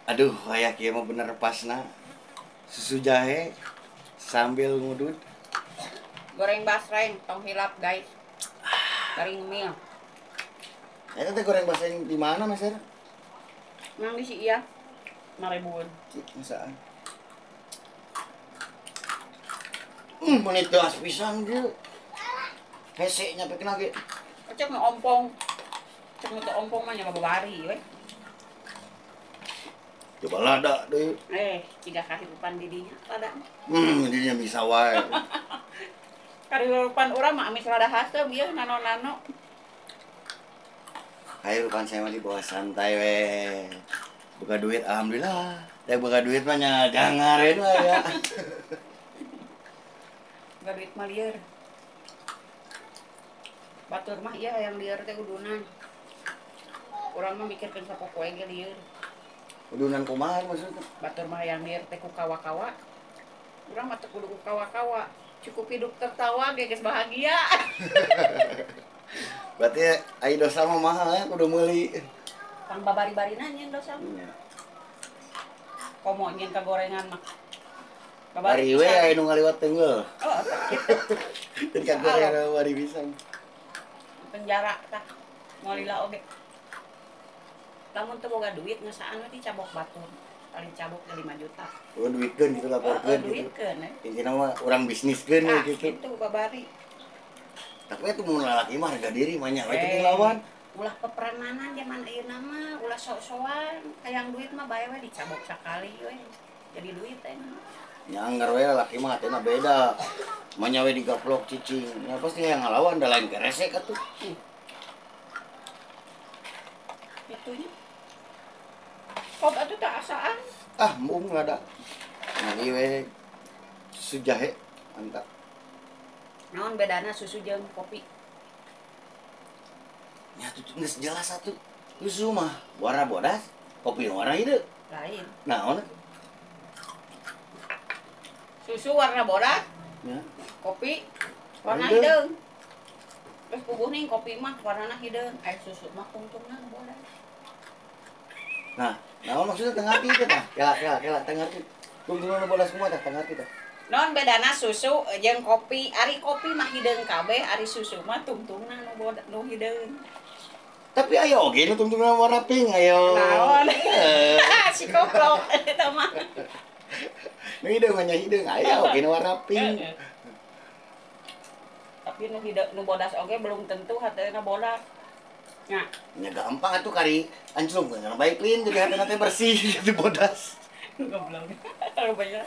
Aduh, aya kieu mah bener pasna. Susu jahe sambil ngudud. Goreng basreng, tong hilap guys. Garing ngemil. Eta teh goreng basreng di mana, Mas Her? Nang di si iya. 5.000-an. Masaan. Menit gas pisan ge. Hese nyampe kena ge. Cek nu ompong. Cek nu teu ompong mah nya babari we. Coba lada deui. Ciga kahirupan di dinya lada. Dinya bisa wae. Kahirupan urang mah amis lada haseum ieu nano-nano. Kahirupan saya mah di bawah santai we. Buka duit alhamdulillah. Da buka duit mah nya jangaren wae ya. Buka duit mah lieur. Batur mah ieu hayang lieur teh udunan. Urang mah mikirkeun sapopoe ge lieur. Udunan kumaha maksudnya? Batur mah hayang lieur teh ku kawa-kawa. Urang mah teu kudu ku kawa-kawa. Cukup hidup tertawa ge geus bahagia. Berarti ai dosa mah mahal ya kudu meuli. Pang babari-barina nyeun dosa mah. Komo nyeun ka gorengan mah. Bari we aya nu ngaliwat tenggel. Oh, kitu. Jadi ka gorengan bari pisan. Penjara tah. Moal lila oge. Lamun teu boga duit ngesaan we dicabok batur. Paling cabok ge 5 juta. Oh, duitkeun gitu laporkeun gitu. Duitkeun eh. Intina mah urang bisniskeun we gitu. Kitu babari. Tapi itu mun lalaki mah harga diri mah nya we teu lawan. Ulah peperananan zaman ayeuna mah, ulah sok-sokan, hayang duit mah bae we dicabok sakali we. Jadi duit teh. Nya anggar we lalaki mah hatena beda. Mah nya we digaplok cicing. Nya pasti hayang ngalawan da lain keresek atuh. Itunya. Kok atuh tak asaan? Ah, embung lada. Nah, ieu we susu jahe mantap. Naon bedana susu jeung kopi? Ya tuh geus jelas atuh. Susu mah warna bodas, kopi warna hideung. Lain. Naon? Susu warna bodas. Ya. Kopi warna hideung. Terus puguh ning kopi mah warnana hideung, aya susu mah tungtungna bodas. Nah, naon maksudnya teu ngarti teh tah? Kela kela teu ngarti. Tungtungna bodas kumaha tah teu ngarti tah. Non bedana susu jeung kopi, ari kopi mah hideung kabeh, ari susu mah tungtungna nu bodas nu hideung. Tapi aya oge nu tungtungna warna pink ayo. Naon? Si koplok eta mah. Nu hideung mah nya hideung, aya oge nu warna pink. Tapi nu hideung nu bodas oge belum tentu hatena bodas. Nya. Nya gampang atuh kari anclung kana baik lin jadi hatena teh bersih jadi bodas. Goblok. Rupanya.